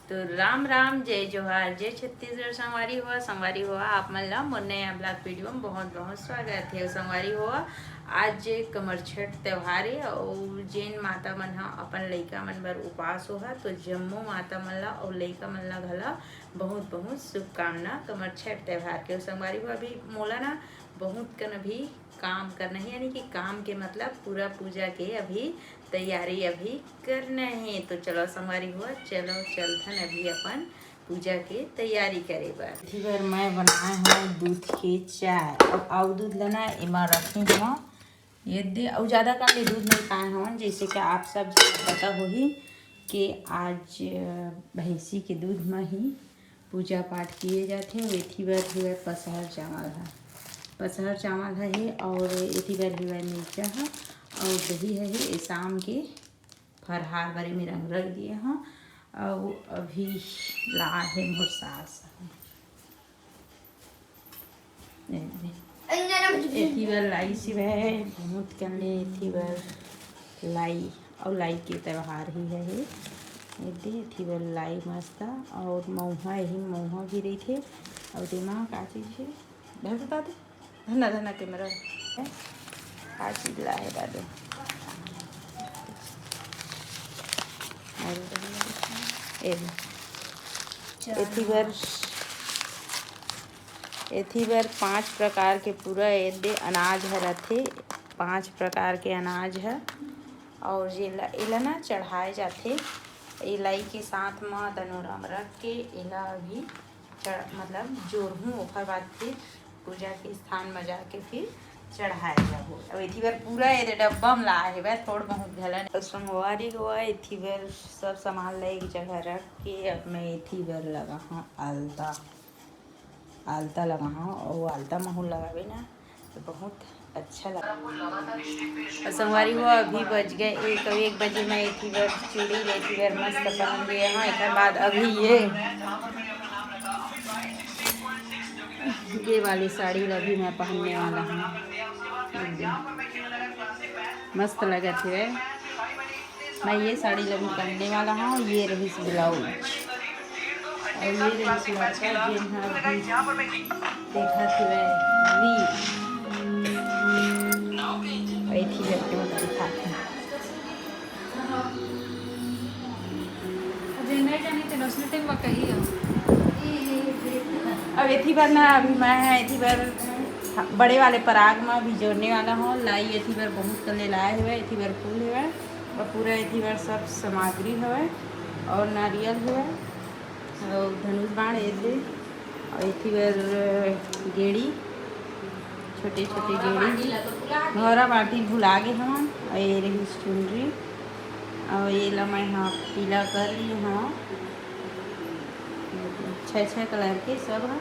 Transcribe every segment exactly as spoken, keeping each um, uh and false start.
तो राम राम, जय जोहार, जय छत्तीसगढ़। संगवारी हो, संगवारी हो, आप मन ला मोर नया vlog video में बहुत बहुत स्वागत है। संगवारी हो, आज कमरछठ त्योहार है और जैन माता मन ह अपन लइका मन बर उपास होहा, तो जम्मो माता मन ला और लइका मन ला घला बहुत बहुत शुभकामना कमरछठ त्योहार के। संगवारी हो, अभी मोला ना बहुत कन अभी काम करना है, यानी कि काम के मतलब पूरा पूजा के अभी तैयारी अभी करना है। तो चलो संगवारी हो, चलो चलथन अभी अपन पूजा के तैयारी करे बर। एती बर मैं बनाए हव दूध के चाय। अब अउ दूध लेना, एमा रखे हव ये दे, अउ ज़्यादा काले दूध नहीं पाए हवन, जैसे कि आप सब पता होही कि आज भैंसी के दूध म ही पूजा पाठ किए जाथे। अउ एती बर हेवय पसहर चावल ह, पसहर चावल ह हे, अउ एती बर हेवय मिर्चा ह, अउ दही ह हे, ए शाम के फरहार बर एमे रंग रख दिए हव। अउ अभी ला हे मोर सास ह। एती बर लाई सिवाय बहुत कन ले एती बर लाई, अउ लाई के त्योहार ही है ये। एती, एती बर लाई मस्त, अउ मउहा, यही मउहा भी रहिथे। अउ तेमा का चीज हे, धर तो दादू, धना, धना कैमरा है। का चीज ला है दादू? अरे, ए ले। एती बर, एती बर पांच प्रकार के पूरा एदे अनाज ह रथे, पांच प्रकार के अनाज ह। अउ जेला, एला ना चढ़ाए जाथे, ए लाई के साथ म दनोरा म रख के एला अभी चढ़-, मतलब जोरहूँ, ओकर बाद फिर पूजा के स्थान म जाके फिर चढ़ाए जाबो। अब एती बर पूरा एदे डब्बा म लाए हेवय, थोड़ बहुत घला नहीं। अउ संगवारी हो, एती बर सब सामान ला एक जगह रख के अब मैं एती बर लगा हूँ आलता, आलता लगा हूँ। अउ आलता महू लगाबे ना तो बहुत अच्छा लगा। अउ संगवारी हो, अभी बज गए एक, अउ एक बजे मैं एती बर चूड़ी लेती बर मस्त पहन लिए हूँ। एकर बाद अभी ये ये वाली साड़ी ला भी मैं पहनने वाला हूँ, एकदम मस्त लगत हे। मैं ये साड़ी ला भी पहनने वाला हूँ। ये रहिस ब्लाउज, अउ ये रहिस लड़का, जेन ह अभी देखत हे रील। अउ एती लड़के मन दिखात हे। अब एती बर ना, अभी मैं ह एती बर बड़े वाले पराग म भी जोड़ने वाला हूँ। लाई एती बर बहुत कले लाए हुए, एती बर फूल हुए अउ पूरा एती बर सब सामग्री हुए अउ नारियल हुए अउ धनुष बाण एदे अउ एती बर गेड़ी, छोटे छोटे गेड़ी। भौरा बाटी भुला गे हवन। अउ ये रहिस चुनरी, अउ ये ला मैं ह पीला कर ली हव, छः छः कलर के सब ह।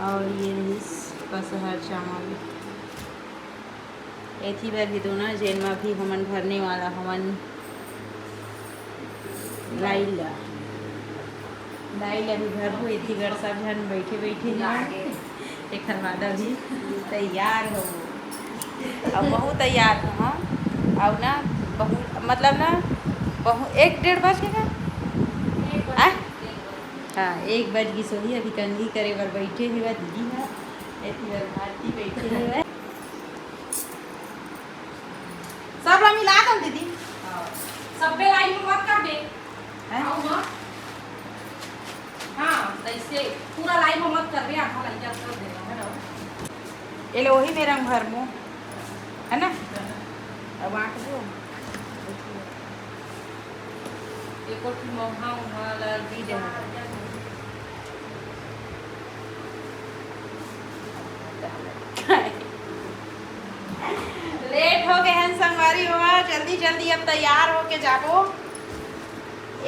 अउ ये रहिस पसहर चावल। एती बर भी दोनों जेन म भी हमन भरने वाला हवन लाई ला, लाई ला भी भरबो। एती बर सब झन बैठे बैठे हवन, एखर बाद अभी तैयार हो, अउ महू तैयार हो। हाँ, अउ ना बहुत, मतलब ना बहुत, एक डेढ़ बज के का? आ? हाँ, एक बज गिस होही। अभी कंघी करे बर बैठे हेवय दीदी ह, एती बर भारती बैठे हेवय। सब ला मिला दन दीदी। सबे लाइन में मत कर दे। हैं? आओ माँ। हाँ, ऐसे पूरा लाइन में मत कर दे, आधा लाइन कर दे, है ना? ये लो, वही में रंग भर मो, है ना? अब आँख दो। एको ठो मौहा उहाँ ला दी देना। लेट हो गए हैं संगवारी हो, जल्दी जल्दी अब तैयार होके जाबो।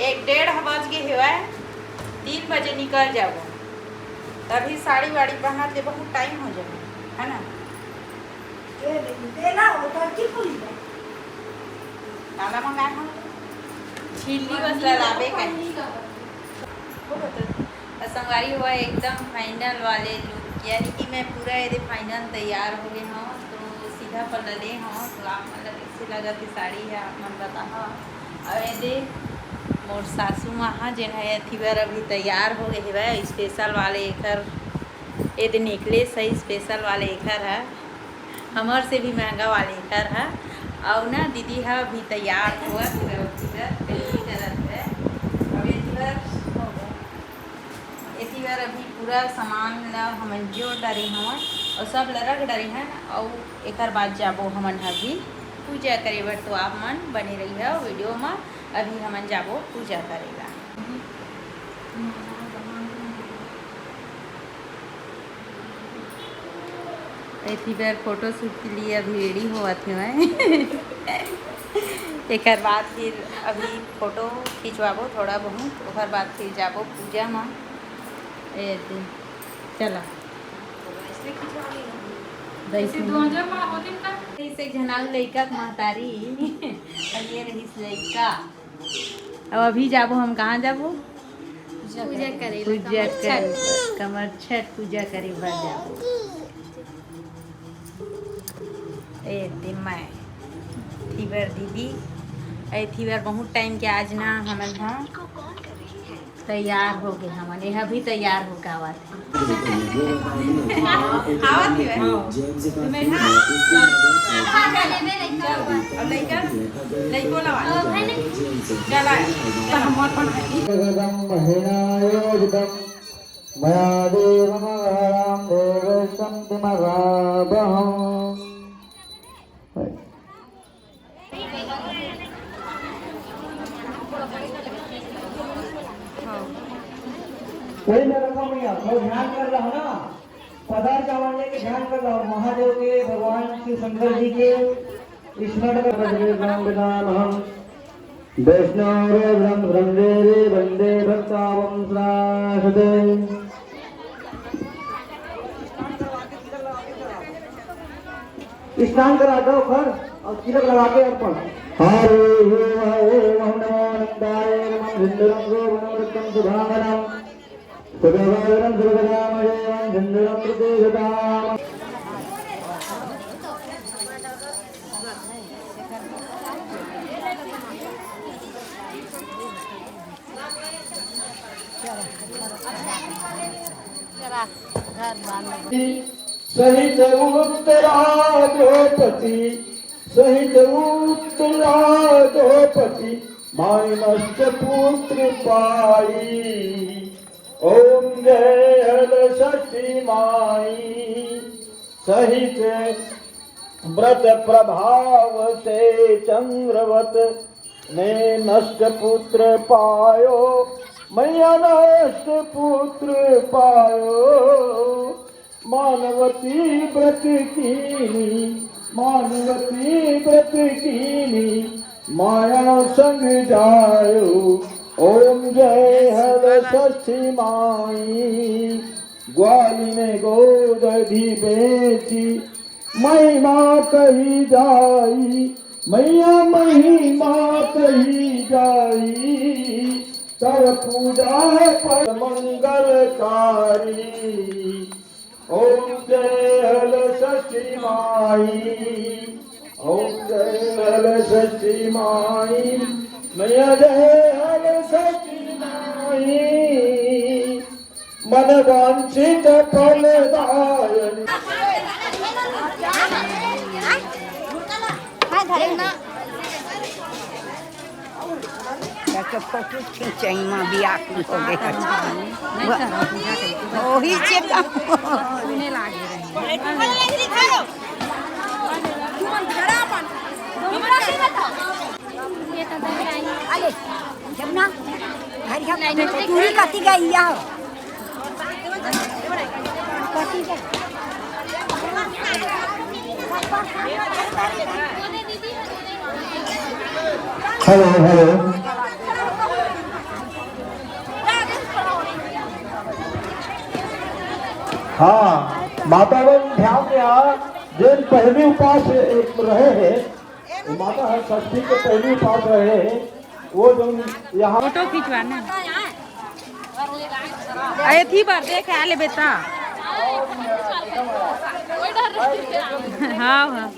एक डेढ़ बज गए हेवय, तीन बजे निकल जाबो, तभी साड़ी वाड़ी पहनत ले बहुत टाइम हो जाबो, है ना? ए, तेला होता कि पूरी बा? काला मंगाए हो? झिल्ली बस ला लाबे का। वो बता। अउ संगवारी हो एकदम फाइनल वाले लुक, यानी कि मैं पूरा एदे फाइनल तैयार हो गए हूँ, तो सीधा पल्ला ले हूँ। तो आप मन ला कैसे लगत हे साड़ी हे, आप मन बताहा। अउ एदे और सासू माँ हा, जेन है एथी बर अभी तैयार हो गए हवय, स्पेशल वाले एखर, ए दिन निकले सही स्पेशल वाले एखर है, हमर से भी महंगा वाले एखर है। और ना दीदी हा अभी तैयार होवत हवय, एथी बर तैयारी करत है। अब एथी बर हो गए। एती बर अभी पूरा सामान ला हमन जोड़ डारे हवन और सब ला रख डारे हन। और एकर बाद जाबो हमन ह अभी पूजा करे बर। तो आप मन बने रहिए वीडियो में, अभी हमन जाबो पूजा करे ला। एती बर फोटो शूट के लिए अभी रेडी होवत हे मैं। एकर बाद फिर अभी फोटो खिंचवाबो थोड़ा बहुत, ओकर बाद फिर जाबो पूजा म। ए दे, चला। जैसे दोनों जन मा होतिन का? जैसे झनाऊ लइका के महतारी, और ये रहिस लइका। अब अभी जाबो हम, कहाँ जाबो? पूजा करे ला, पूजा कमर छठ। करे, कमर छठ पूजा करे बर जाबो। ए दे मैं, एथी बर दीदी, एथी बर बहुत टाइम के आज ना हमन हा तैयार हो गए हमन, एहा भी तैयार हो के आवत हे। आवत हे। अब लइका, लइको ला चला। जगदम्ब हेनायोजितं मया देवमघारां देवशक्तिमघावहम्। कोई ना रखा भैया, थोड़ा ध्यान कर रहा ना, पदार चावल लेके ध्यान कर रहा, महादेव के, भगवान शिव शंकर जी के स्मरण कर रहे। वैष्णव वंदे भक्तावंशाश्रते। स्नान करा दो घर और तिलक लगा के अर्पण। हरि ओम, ओम नमो आनंदाय नमः। सिंदूरं सुवर्णमृतं सुधामणं सुगवागरं सुभगदामदेवं सिंदूरं प्रतिशताम। सहित उत्तरा द्रौपदी, सहित उत्तरा द्रौपदी, माई नष्ट पुत्र पाई। ओम जय हल षष्ठी माई। सहित व्रत प्रभाव से चंद्रवत ने नष्ट पुत्र पायो, मैया नष्ट पुत्र पायो। मानवती व्रत कीनी, मानवती व्रत कीनी, माया संग जायो। ओम जय हल षष्ठी माई। ग्वालिन गोदधि बेची, महिमा कही जाई, मैया महिमा कही जाई। तब पूजा है पर मंगलकारी। ओम जय हल षष्ठी माई, ओम जय हल षष्ठी माई, मैया जय हल षष्ठी माई। मन वांछित फलदायन। हाँ, धरे ना। चाचा फोटो खींचई मा व्याकुल हो गए। वही से कम। सुने लागे रहे। अरे, जब ना घर का पूरी कति गई या। Hello, hello. हाँ, माता बहन ध्यान द्या, जेन पहली उपास एक रहे हे, वो माता हर षष्ठी के पहली उपास रहे हे, वो जो यहाँ फोटो खिंचवाना। अरे थी बार देख आ ले बेटा। हाँ, हाँ।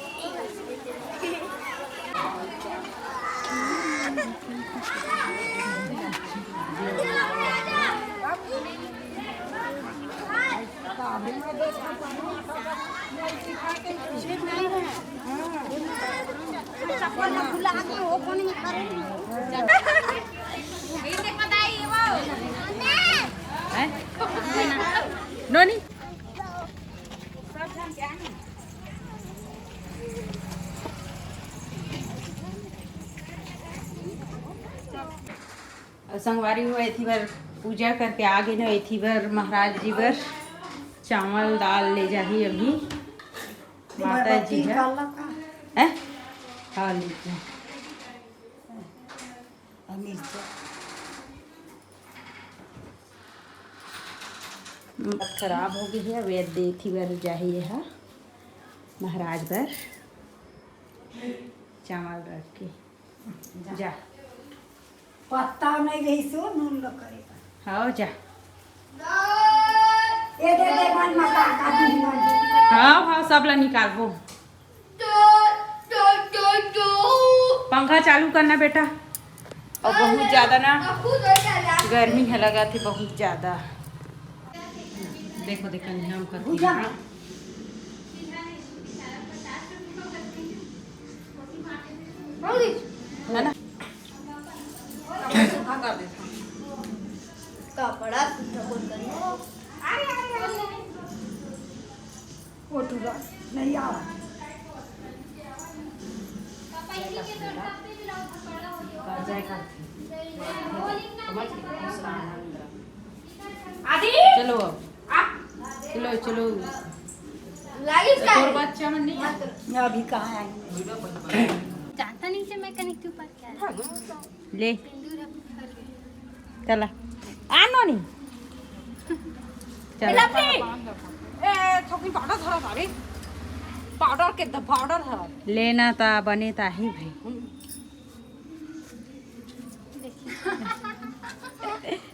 अउ संगवारी हो, एथी बर पूजा करके आ गे न, एथी बर महाराज जी बर चावल दाल ले जाही अभी माता जी ह। हैं? हाँ, ले जा। अब खराब हो गे हे, अब ये दे एथी बर जाही ये ह महाराज बर चावल रख के। जा। पत्ता नहीं रही सो नून ल करे का। हाँ, जा। ये दे दे मन मका का दूध मन। हाँ, हाँ, सब ला निकालबो। पंखा चालू करना बेटा। अउ बहुत ज्यादा ना गर्मी ह लगा थे, बहुत ज्यादा। देखो, देखो, हम करती हूँ। है ना? कपड़ा सूखा कर करो। वो टूरा नहीं आ रहा। आदि? चलो अब। आ? चलो, चलो। लागिस का? तोर बच्चा मन नहीं आते। अभी कहाँ आएंगे? जानता नहीं थे मैं कनेक्ट ऊपर क्या है। ले। चला। आ नोनी। चला। ए, थोकिन पाउडर धरा था रे। पाउडर के द-, पाउडर धरा। लेना ता बने ता ही भाई।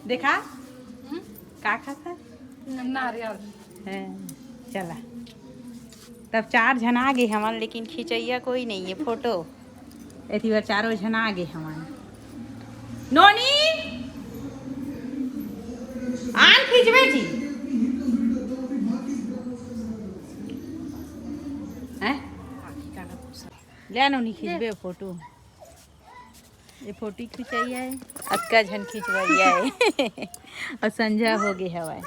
देखा? हम्म? का खाता? नारियल। हैं, चला। तब चार झन आ गे हमन, लेकिन खिंचैया कोई नहीं है फोटो। एती बार चारों झन आ गे हमन। नोनी, आन खींचबे जी। हैं? ले नोनी, खींचबे फोटो। ये फोटो खिंचैया है, अतका झन खिंचवैया है। और संझा हो गे हवय।